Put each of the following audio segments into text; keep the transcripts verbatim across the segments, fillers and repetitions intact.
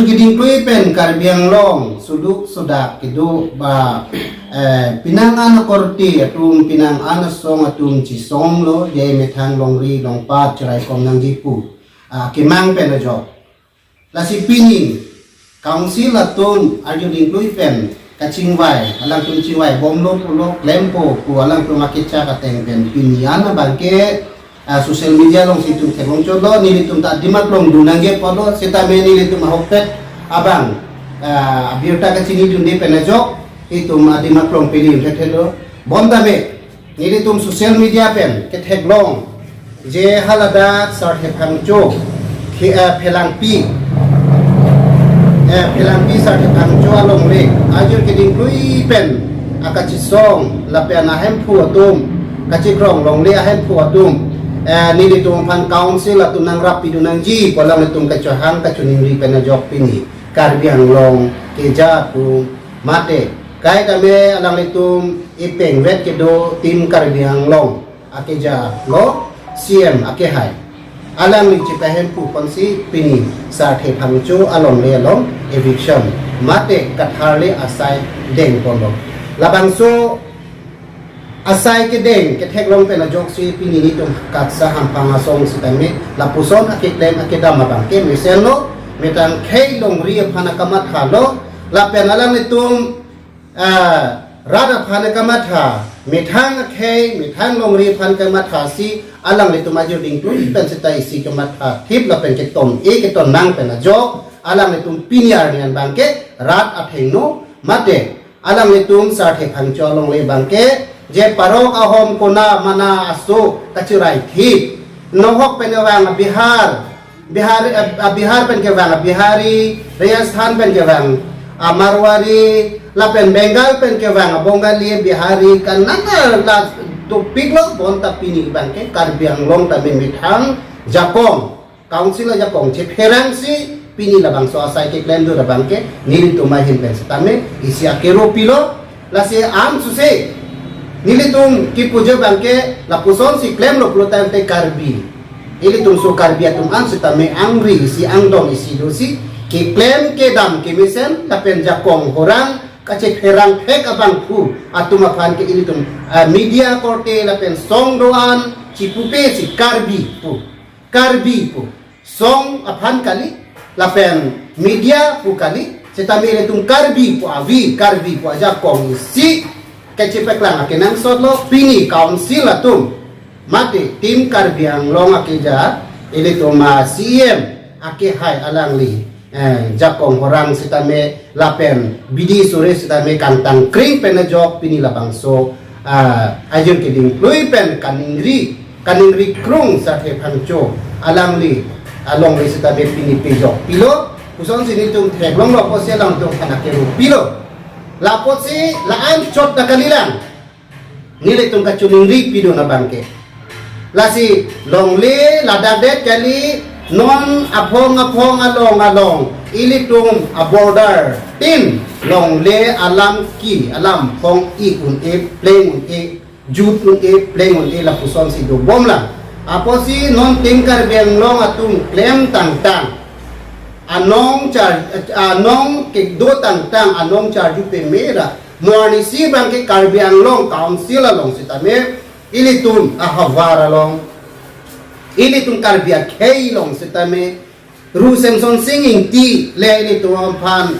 Kedingklui pen Karbi Anglong suluk sudak kedo ba, eh, penang an akorte atum, penang an asong atum chesonglo, je methang longri longpat cheraikom nangji pu, ah, kemang pen ajok. Lasi pini Council atum arju dingklui pen kachingvai, alangtum chingvai bomlo pulo, klempo pu alangtum akechak ateng pen pini an abangke, ah, social media alongsi itum theklong chotlo, nelitum ta adim aklong dun nangji pulo, sitame nelitum ahokpet abang, ah, abirta kachinidunde pen ajok itum adim aklong pini un thethelo. Bonta me nelitum social media pen ketheklong, je haladak Sarthe Phangcho, ke, eh, Phelangpi, eh, Phelangpi Sarthe Phangcho alongle ajir kedingklui pen akachesong lapen ahemphu atum, kachekrong longle ahemphu atum, eh, nelitum aphan Council atum nangrap pidun nangji pu alanglitum kachohang kachoningri pen ajok pini Karbi Anglong keja atum mate kaike tame alanglitum ipengvet kedo Team Karbi Anglong akeja lo, C M akehai, alangli chepahemphu ponsi pini Sarthe Phangcho alongle along eviction mate katharle asai dengponlo. Labangso asai kedeng ketheklong pen ajoksi pini nelitum KATSA hamphang asong sitame lapuson akeklem akedam abangke mesenlo, methang khei longri aphan akamathalo, lapen alanglitum, ah, rat aphan akamatha, methang khei, methang longri aphan kamathasi alanglitum ajir dingklui pen seta isi kamatha thip lapen keton-e keton nang pen ajok alanglitum pini arni an abangke rat athengno mate alanglitum Sarthe Phangcho alongle abangke je parok ahom kona mana aso kachirai thip, nohok pen kevang Bihar, Bihar, eh, Bihar pen kevang Bihari, Rajasthan pen kevang, ah, Marwari, lapen Bengal pen kevang Bengali, Bihari, kanana la topiklo. Bonta pini abangke Karbi Anglong tame methang jakong, Council ajakong chepherangsi pini labangso asai keklemdun abangke nelitum ahin pen sitame isi akero pilo. Lasi an suse nelitum kipujo abangke lapusonsi klemlo pulo tangte Karbi, ilitum so Karbi atum an sitame angri isi angdong isi dosi keklem kedam kemesen lapen jakong horang kachepherang thek abangphu atum aphan ke ilitum, ah, media korte lapen song do-an chipupe si Karbi pu, Karbi pu song aphan kali, lapen media pu kali, sitame ilitum Karbi pu avi, Karbi pu ajakong isi kachepaklang akenangsotlo. Pini Council atum mate Team Karbi Anglong akeja ilitum a-C M akehai alangli, eh, jakong horang sitame lapen bidi sore sitame kangtang kring pen ajok pini labangso, ah, ajir kedingklui pen kaningri, kaningri krung Sarthe Phangcho alangli alongle sitame pini pejok pilo. Pusonsi nelitum theklonglo apotsi alangtum aphan akero pilo. La apotsi la-an chot ta kalilang nelitum kachoningri pidun abangke. Lasi longle ladak det kali, non aphong aphong along along ilitum a-border tin longle alam ki alam phong-i un-e, pleng un-e, jut un-e, pleng un-e lapusonsi dobomlang. Apotsi non Team Karbi Anglong atum klem tangtang, anong char, anong kedo tangtang, anong charju pemera mo arnisi abangke Karbi Anglong Council along sitame, ilitum ahavar along, ilitum Karbi akhei along sitame, Ru Semsonsing Ingti le ilitum aphan,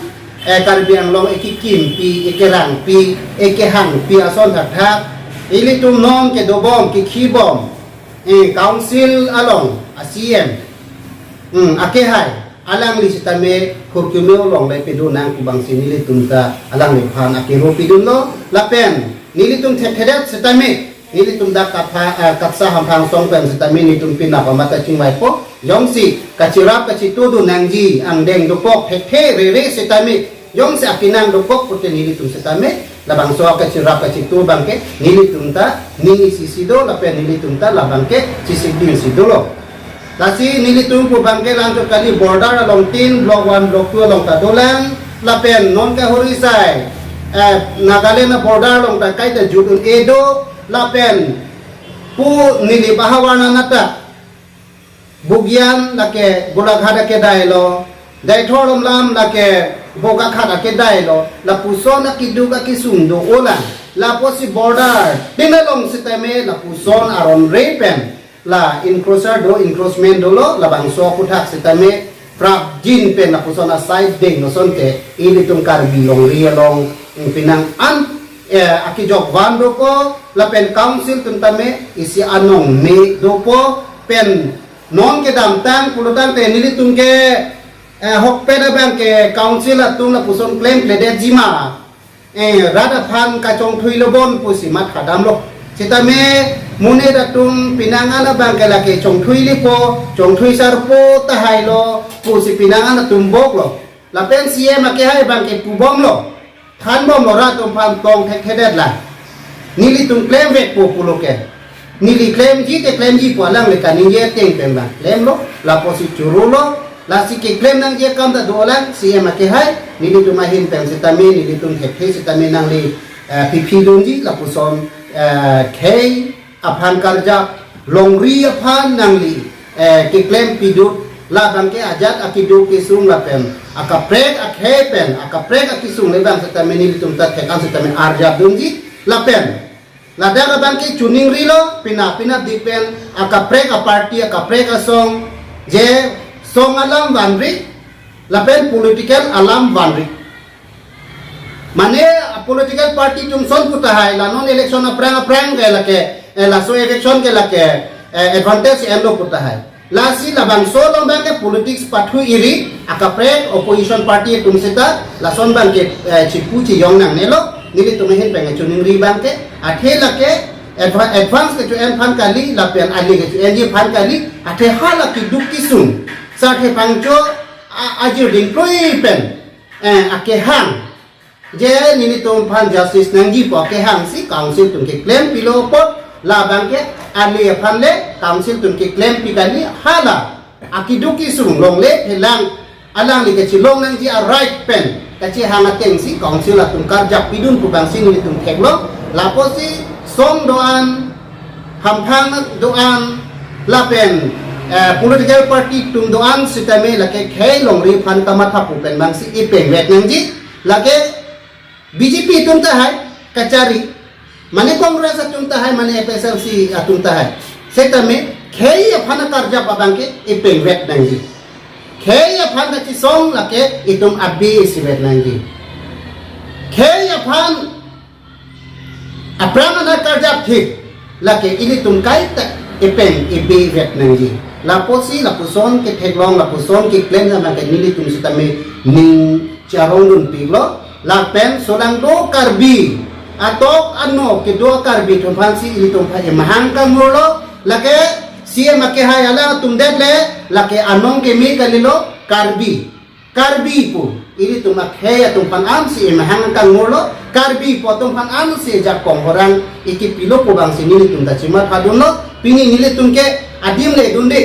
eh, Karbi Anglong ekekimpi, ekerangpi, ekehangpi ason thakthak ilitum non kedobom, kekhibom, eh, Council along a-C M, hmm, akehai alangli sitame hurkimeu along le pedun nang pu abangsi nelitum ta alangliphan akero pidunlo. Lapen nelitum thekthedet sitame nelitum dak KATSA, eh, KATSA hamphang asong pen sitame nelitum penap amat ta chingvaipo. Jongsi kachirap kachitudun nangji angdeng dokok thekthe rere sitame, jongsi akinang dokok pute nelitum sitame labangso kachirap kachitu abangke nelitum ta ning isi si do, lapen nelitum ta labangke chisik ding si dolo. Lasi nelitum pu abangke langchot kali, border along tin, block one, block two along ta dolang, lapen non kahuri sai, eh, Nagaland a-border along ta kaita jut un-e do, lapen pu neli bahavar nanata Bugian lake Golaghat akedailo, Deithor along lam lake Bokakhat akedai lo, lapuson akeduk akesung do-olang. Lapusi border tin along sitame lapuson aronre pen la encroacher do, encroachment dolo, labangso aputhak sitame prapjin pen lapuson asai denglo asonte ilitum Karbi longri along, mm, penang an, eh, akejok van dopo, lapen council atum tame isi anong me dopo, pen non kedamtang pulotangte nelitum ke, eh, ahokpet abang ke council atum lapuson klemkledetji ma, eh, rat aphan kachongthui lo bon pusi mathadamlo. Sitame monit atum penang an abang ke lake chongthui lipo, chongthui sarpo tahai lo pusi penang an atum boklo. Lapen C M akehai abang ke pubomlo, thanbomlo rat atum aphan tong thekthedet la. Nelitum klemvekpo pulo ke. Neli klemji te klemji pu alangli kaningje ateng pen abang klemlo, lapusi chorolo, lasi keklem nangji akam ta do-olang C M akehai, nelitum ahin pen sitame, nelitum thekthe sitame nangli, eh, piphi dunji, lapuson, eh, khei aphan karjap, longri aphan nangli, eh, keklem pidut, labang ke ajat akeduk kesung lapen akaprek akhei pen, akaprek akesung le abang sitame nelitum ta thek-an sitame arjap dunji, lapen ladak abang ke choningrilo, pina pina dik pen akaprek aparty, akaprek asong, je song alam vanri, lapen political alam vanri. Mane political party atum ason pu tahai, la non election aphrang aphrang ke lake, eh, laso election ke lake, eh, advantage enlo pu tahai. Lasi labangso along abang ke politics pathu iri, akaprek opposition party atum seta, lason abang ke, eh, chipu chiyong nangnelo, nelitum ahin pen choningri abang ke, athe lake, adva-, advance kecho-en aphan kali, lapen ale kecho-enji aphan kali, athe hala keduk kesung, sarthe pangcho, a-, ajir dingklui pen, eh, akehang. Je nelitum aphan justice nangji pu akehang si council atum keklem pilo apot, labang ke ale aphan le council atum keklem pi kali, hala akeduk kesung longle phelang alangli kachelong nangji a-right pen kachehang ateng si council atum karjap pidun pu abang si nelitum theklo, lapusi song do-an, hamphang do-an, lapen, eh, political party atum do-an sitame lake khei longri aphan kamatha pu pen abang si ipengvek nangji, lake B J P atum tahai kachari, mane Congress atum tahai, mane F S L C atum tahai, setame khei aphan akarjap abang ke ipengvek nangji. Khei aphan kachesong lake itum abi isivek nangji. Khei aphan aphrang an akarjap thik, lake ilitum kaita ipeng ibi vet nangji. Lapusi lapuson ketheklong, lapuson keklem abang ke nelitum sitame ning charong dunpiklo. Lapen solang do Karbi, atok ano kedo Karbi atum aphan si ilitum aphan emahang kangmurlo. Lake C M akehai alam atum det le, lake anong keme kalilo Karbi. Karbi pu, ilitum akhei atum aphan an si emahang kangmurlo, Karbi pu atum aphan an si jakong horang ikipilo pu abang si nelitum ta chimatha dunlo, pini nelitum ke adim le dunde,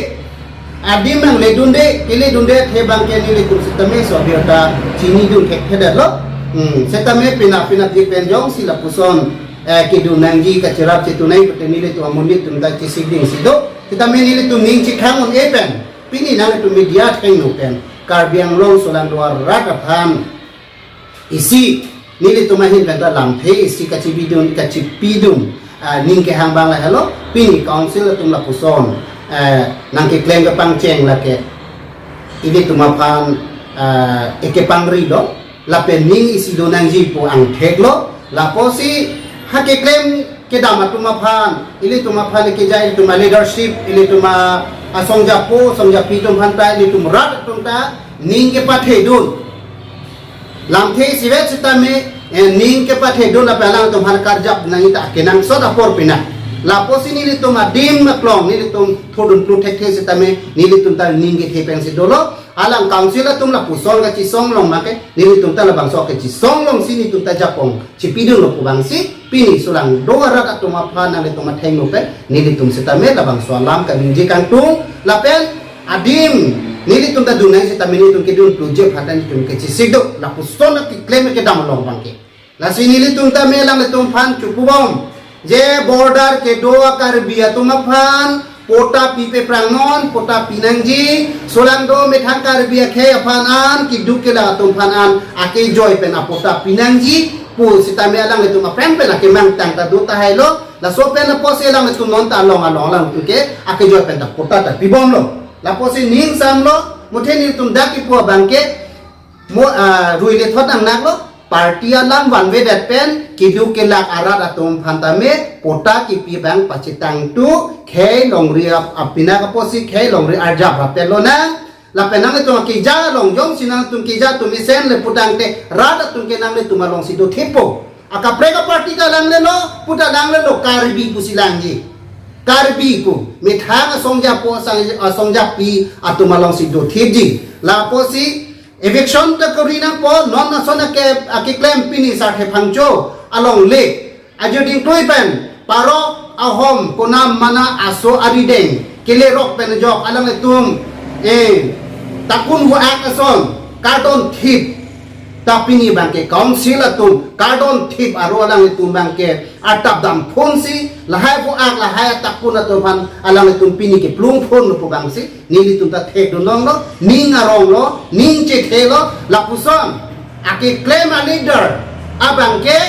adim nang le dunde, kele dunde, athe abang ke nelitum sitame so abirta chini dun thekthedetlo. Hmm, setame pina pina di pen jongsi lapuson, eh, kedun nangji kachirap chetunai pute nelitum amonit atum ta chisik ding si do, setame nelitum ning chikhang un-e pen. Pini nanglitum media athengno pen Karbi Anglong solang do arat aphan isi nelitum ahin pen ta lamthe isi kachibidun kachipidun, ah, ning kehang abang lahelo, pini council atum lapuson, eh, nangkeklem kepangcheng lake ilitum aphan, ah, ekepangri do. Lapen ning isi do nangji pu angthek lo, lapusi ha keklem kedam atum aphan, ilitum aphan keja ilitum a-leadership, ilitum a-, asongjapo, songjapi atum aphan ta, ilitum rat atum ta, ning kepathe dun. Lamthe isivet sitame, eh, ning kepathe dun lapen alangtum aphan karjap nangji ta kenangsot apor pina. Lapusi nelitum adim aklong, nelitum thodun plu thekthe sitame, nelitum ta ning kethe pen si dolo, alang council atum lapuson kachisong long make, nelitum ta labangso kachisong long si nelitum ta jakong chipidunlo pu abang si, pini solang do arat atum aphan nanglitum athengno pen, nelitum sitame labangso alam kaningje kangtung, lapen adim nelitum ta dun nang sitame nelitum kedun pluje phatan nelitum kechisik do, lapuson keklem kedam along abang ke. Lasi nelitum tame alanglitum aphan chupubom, je border kedo a-Karbi atum aphan, Patta pipe prangnon, patta pinangji, solangdo methang Karbi akhei aphan an, keduk kelak atum aphan an, akejoi pen apatta pinangji, pu sitame alanglitum aphrang pen akemang tang ta do tahai lo, laso pen apotsi alanglitum non ta along along alangtum ke, akejoi pen ta patta ta pibomlo. Lapusi ning samlo, muthe nelitum dak kipu abang ke, mo, ah, rui le thot nangnaklo, party alam vanvedet pen, keduk kelak arat atum aphan tame, patta kipi abang pachethang tu, khei longri ap-, apina kaposi khei longri arjap rapet lonang, lapen nanglitum keja along jongsi nangtum keja atum isen le putangte, rat atum ke nanglitum alongsi dothippo. Akaprek aparty ta langlelo, puta langlelo Karbi pusi langji. Karbi pu, methang asongjapo, asong, asongjapi atum alongsi dothipji. Lapusi, eviction ta kori nangpo, non ason ake, akeklem pini Sarthe Phangcho along le. Ajo dingtui pen, Paro, Ahom, Konam, Mana, Aso, Arideng, kelerok pen ajok, alanglitum, eh, takun vo ak ason, kardon thip, ta pini abang ke council atum, kardon thip aro alanglitum abang ke, atap damphonsi, lahai vo ak, lahai atakun atum aphan, alanglitum pini keplungphonlo pu abangsi, nelitum ta thekdun longlo, ning aronglo, ning chethelo, lapuson, akeklem aleader, abang ke,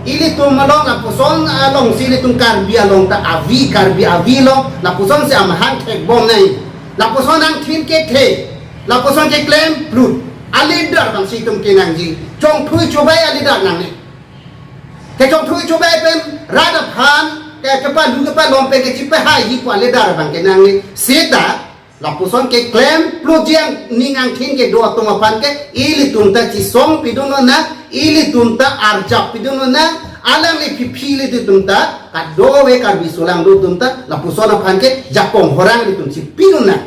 ilitum along lapuson alongsi ilitum Karbi along ta avi, Karbi avi lo, lapusonsi amahang thekbom nai. Lapuson angthin kethe, lapuson keklemplut, aleader abangsi itum kenangji, chongthui chobai aleader nangne. Kechongthui chobai pen, rat aphan, ke, kepalu kepalom pen kechipehai ji pu aleader abang kenangne. Seta, lapuson keklemplut ji angning angthin kedo atum aphan ke, ilitum ta chisong pidun lonang, ilitum ta arjap pidun lonang, alangli phiphi ilitum ta, kadokave Karbi solangdo atum ta, lapuson aphan ke, jakong horang ilitum si pidun lonang.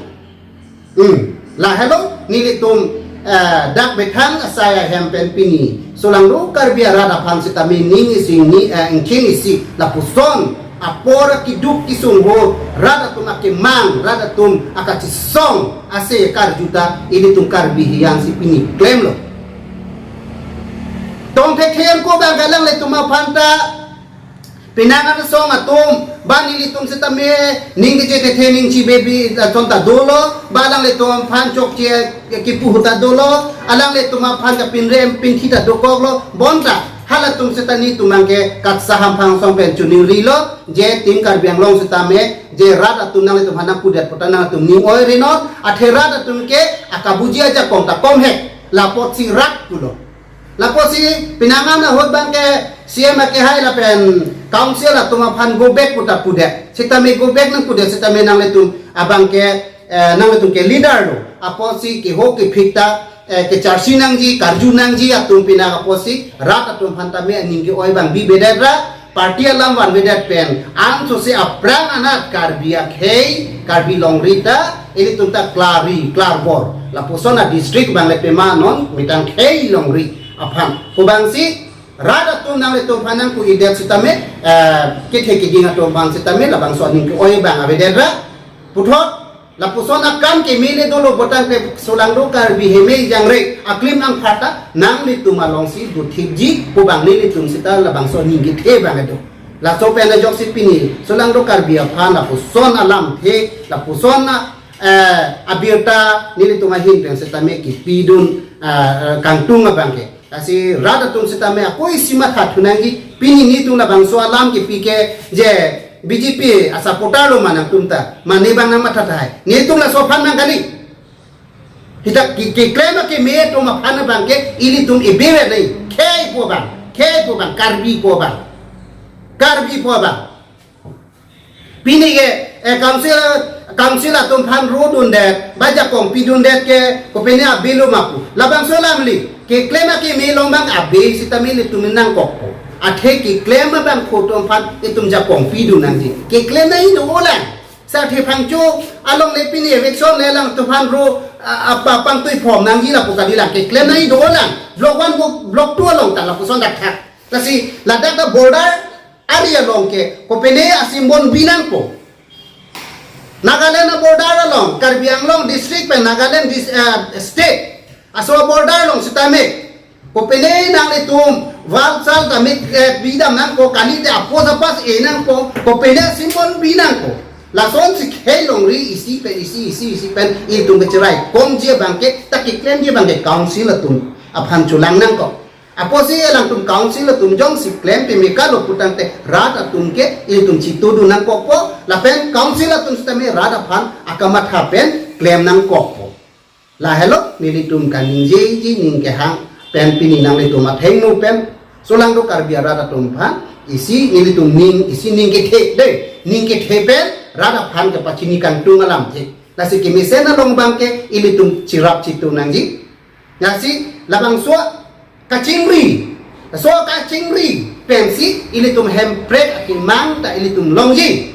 Hmm. Lahelo, nelitum, eh, dak methang asai ahem pen pini. Solangdo Karbi arat aphan sitame ning isi ni, eh, ingkhin isi lapuson apor keduk kesung ho rat atum akemang, rat atum akachisong ase karju ta ilitum Karbi hiyan si pini klemlo. Tong thekthe ko abang ke alanglitum aphan ta penang asong atum, ba nelitum sitame, ning keche kethe ning chibebi, eh, chon ta dolo, ba alanglitum aphan chokche, eh, kipu ahut ta dolo, alanglitum aphan kapinre pinthi ta dokoklo, bonta, halatum sita nelitum abang ke, Katsa Hamphang asong pen choningrilo, je Team Karbi Anglong sitame, je rat atum nanglitum aphan nangpudet puta nangtum ning oi rinon, athe rat atum ke, akabuji ajakong ta komhek, lapotsi rat pulo. Lapusi penang ahut abang ke C M akehai lapen council atum aphan go back puta pudet. Sitame go back nangpudet sitame nanglitum abang ke, eh, nanglitum ke leader lo. Apotsi keho kephik ta, eh, kecharsi nangji, karju nangji atum penang apotsi rat atum aphan tame aning ke-oi abang bibedet ra, party alam vanvedet pen, ansose aphrang anat Karbi akhei, Karbi longri ta, ilitum ta klarri, klarbor. Lapuson adistrict abang le pema non, methang khei longri aphan. Pu abangsi, rat atum nanglitum aphan nangku-idet sitame, eh, kethe kiding atum aphan sitame, labangso aning ke-oi abang avedet ra. Puthot, lapuson akam keme le dolo putangte solangdo Karbi hemei jangre aklim angphat ta nanglitum alongsi dothipji pu abang nelitum sita labangso aning kethe abang do. Laso pen ajoksi pini solangdo Karbi aphan lapuson alamthe lapuson, eh, abirta nelitum ahin pen sitame kipidun, eh, eh, kangtung abang ke. Lasi rat atum sitame ako isi mathathu nangji, pini nelitum labangso alam kipi ke je B J P asupporter lo ma nangtum ta, mane abang nangmatha tahai. Nelitum laso aphan nang kali. Sita ke, keklem akeme atum aphan abang ke, ilitum ebewe nai, khei pu abang, khei pu abang, Karbi pu abang. Karbi pu abang. Pini ke, eh, council, council atum aphan ro dundet, ba jakong pidundet ke, kopine abelo ma pu. Labangso alam le, keklem akeme along abang abe sitame ilitum nangkokpo. Athe keklem abangphu atum aphan itum jakong pidun nangji. Keklem nai dolang. Sarthe Phangcho along le pini eviction le alangtum aphan ro, a, a, pa, pangtui phom nangji lapu kalilang. Keklem nai dolang. Block one, block, block two along ta lapuson dak thak. Lasi ladak ta border area along ke, kopine a-symbol bi nangpo. Nagaland a-border along, Karbi Anglong district pen Nagaland dis-, eh, state. Aso border along sitame. Kopine nanglitum, wall sal tame, eh, bidam nangpo, kalite apos apos e nangpo, kopine a-symbol bi nangpo. Lasonsi khei longri isi pen isi, isi, isi pen ilitum kachiraikomji abangke, ta keklemji abangke council atum aphan cholang nangkok. Apotsi alangtum council atum jongsi klem peme kalo putangte rat atum ke ilitum chitudun nangkokpo, lapen council atum sitame rat aphan akamatha pen klem nangkokpo. Lahelo nelitum kaningjeji ning kehang pen pini nanglitum athengno pen solangdo Karbi arat atum aphan isi nelitum ning, isi ning kethe dei, ning kethe pen rat aphan kepachini kangtung alamthe. Lasi kemesen along abangke ilitum chirap chitu nangji. Lasi labangso kachingri, so kachingri pensi ilitum hemprek akemang ta ilitum longji.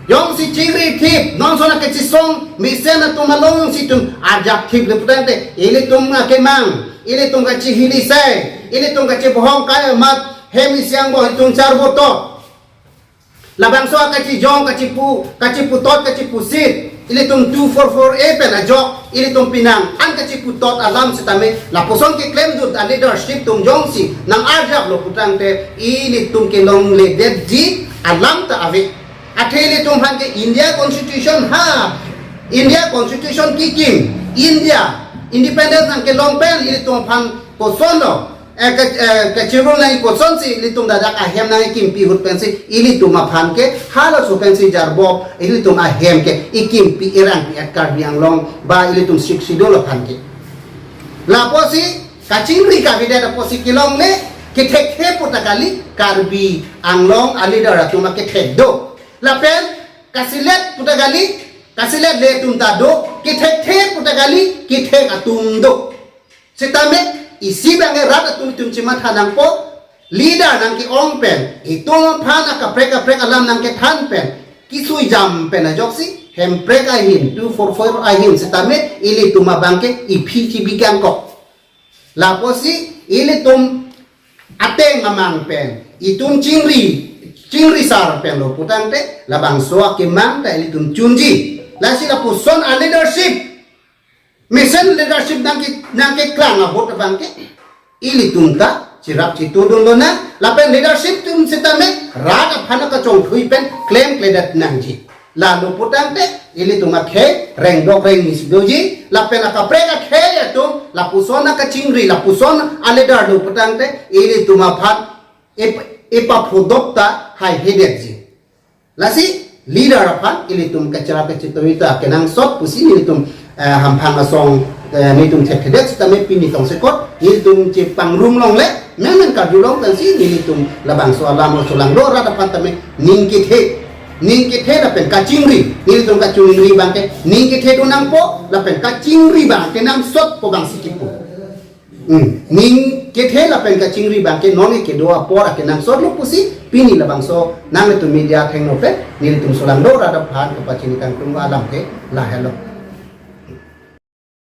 Jongsi chingri thip, non sona kachisong mesen atum along si itum arjap thip le putangte, ilitum akemang, ilitum kachihili sai, ilitum kachibohong kai amat hem isiang bo itum char boto. Labangso kachijong kachipu, kachiputot kachipusit ilitum two four four A pen ajok ilitum pinang an kachiputot alam sitame lapuson keklemdun aleadership atum jongsi nang arjaplo putangte ilitum kelongledetji alam ta ave. Athe ilitum aphan ke India Constitution ha, India Constitution kikim, India independence nangkelong pen ilitum aphan kosonlo, eh, ke, eh, kachirul nangji kosonsi ilitum dadak ahem nangkimpi ahut pensi ilitum aphan ke halaso pensi jarbop ilitum ahem ke ikimpi irangpi-et Karbi Anglong ba ilitum Sixth Schedule aphan ke. Lapusi kachingri kavedet apotsi kelongle, kethekthe puta kali Karbi Anglong aleader atum akethek do. Lapen kasilet puta kali, kasilet le atum ta do, kethekthe puta kali, kethek atum do. Sitame isi abangke rat atum itum chimatha nangpo, leader nangke-ong pen, itum aphan akaprek kaprek alam nangkethan pen, kisui jam pen ajoksi hemprek ahin, two four four ahin sitame ilitum abangke iphi chibi kangkok. Lapusi ilitum ateng amang pen itum chingri, chingri sar penlo putangte labangso akemang ta ilitum chunji. Lasi lapuson aleadership, mesen leadership nangke, nangkeklang ahut abangke ilitum ta chirap chitudun lonang, lapen leadership atum sitame rat aphan kachongthui pen klemkledet nangji. Lalo putangte ilitum akhei rengdok rengni si doji, lapen akaprek akhei atum lapuson akachingri, lapuson aleader lo putangte ilitum aphan ip-, ipaphodok ta haihedetji. Lasi leader aphan ilitum kachirap kachitoi ta kenangsot pusi ilitum, eh, hamphang asong, eh, nelitum thekthedet sitame pini tongsekot nelitum chepangrum longle, menmen karjulong pensi nelitum labangso alam solangdo rat aphan tame ning kethe, ning kethe lapen kachingri, nelitum kachingri abangke ning kethe do nangpo lapen kachingri abang kenangsot po abangsi kipu. Hmm. Ning kethe lapen kachingri abangke non kedo apor akenangsot lo pusi pini labangso nanglitum media athengno pen nelitum solangdo rat aphan kepachini kangtung alam ke lahelo.